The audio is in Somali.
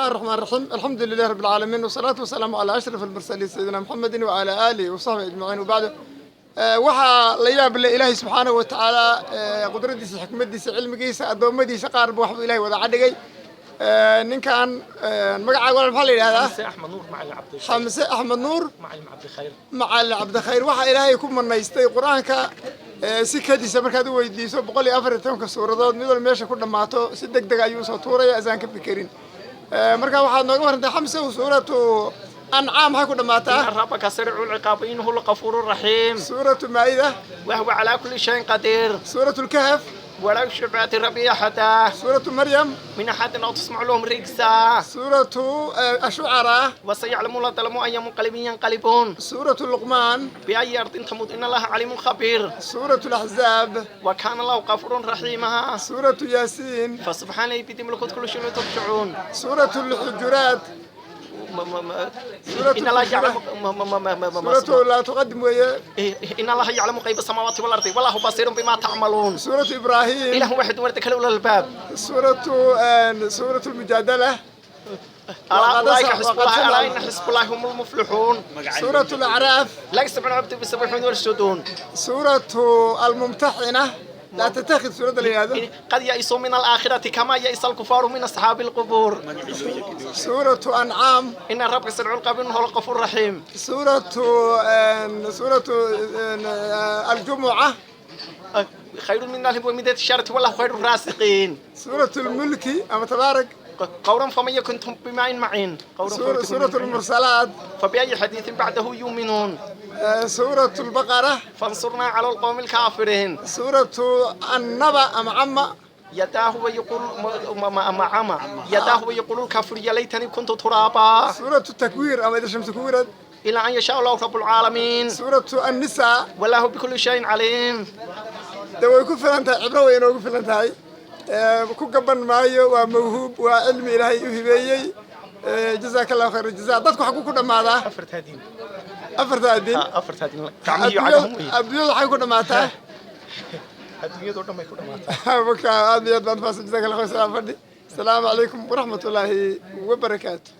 الله الرحمن الرحيم، الحمد لله رب العالمين، والصلاة والسلام على أشرف المرسلين سيدنا محمد وعلى آله وصحبه أجمعين، وبعد. Waxaa la yaab leh Ilaahay subxaanahu wa tacaala qudradiisa, xikmadiisa, cilmigiisa, addoommadiisa qaarba waxbuu Ilahay wada cadhigay. Ninkan magacaaga walaal maxaa la yidhahdaa? Xamse Axmed Nuur Macalin Cabdi. Xamse Axmed Nuur. Macalin Cabdikhayr. Macalin Cabdikhayr. Waxaa Ilaahay ku manaystay Qur-aanka si kadisa markaad u weydiiso 114-ka suuradood mid walba meesha ku dhammaato si deg deg ayuu usoo tuuraya asaan ka fikerin. Marka waxaad nooga warrantaa, Xamse, Suuratu Ancaam maxay ku dhammaataa? إن ربك سريع العقاب إنه لغفور رحيم. Suuratu Maa'ida. وهو على كل شيء قدير. Suuratu Lkahf. ولا يشرك بعبادة ربه أحدا. Suuratu Maryam. من أحد أو تسمع لهم ركزا. Suuratu Ashucaraa. وسيعلمون ظلموا أي منقلب ينقلبون. Suuratu Luqmaan. بأي أرض تموت إن الله عليم خبير. Suuratu Laxzaab. وكان الله غفورا رحيما. Suuratu Yaasiin. فسبحان الذي بيده ملكوت كل شيء ترجعون. Suuratu Lxujuraat. سورة إن الله يعلم ما Suuratu laa tuqadim weeye. إن الله يعلم غيب السماوات والأرض والله بصير بما تعملون. Suuratu Ibraahim. إله واحد وليس له الألباب. Suuratu Lmujaadala. ألا أولئك حزب وقد الله ألا سمع. إن حزب الله هم المفلحون. Suuratu Lacraaf. لا يستمعون عبد يسبحون ويسجدون. Suuratu Almumtaxina, laa tattakhid suuradda la yidhahdo. قد يئسوا من الآخرة كما يئس الكفار من أصحاب القبور. Suuratu Ancaam. إن ربك سريع العقاب إنه الغفور الرحيم. Suuratu Aljumuca. خير من الله ومن الشرط والله خير الرازقين. Suuratu Lmulki ama Tabaarak. قولا فمن يكن بماء معين قولا فمن Suuratu يكن. Lmursalaat. فبأي حديث بعده يؤمنون؟ Suuratu Lbaqara. فانصرنا على القوم الكافرين. Suuratu Annaba ama Cama. يداه ويقول ما عمى يداه ويقول الكافر يا ليتني كنت ترابا. Suuratu Takwiir ama إذا الشمس كورت. إلى أن يشاء الله رب العالمين. Suuratu Annisaa. والله بكل شيء عليم. De way ku filan tahay, cibro way inoogu filan tahay. Ku gaban maayo, waa mawhuub, waa cilmi Ilaahay u hibeeyey. Jazaaka Allahu khayr jazaa. Dadku xaguu ku dhammaadaa? Afartaa diin. Afartaa diin. Afartaa diin, gacmihii iyo cagahum wey. Adduunyadu waxay ku dhammaataa? Adduunyadoo dhan bay ku dhamaataa. Marka aad iyo aad baan faasa. Jazaaka Allah khayr. Salaam fadhi. Asalaamu calaykum waraxmat ullaahi wabarakaatu.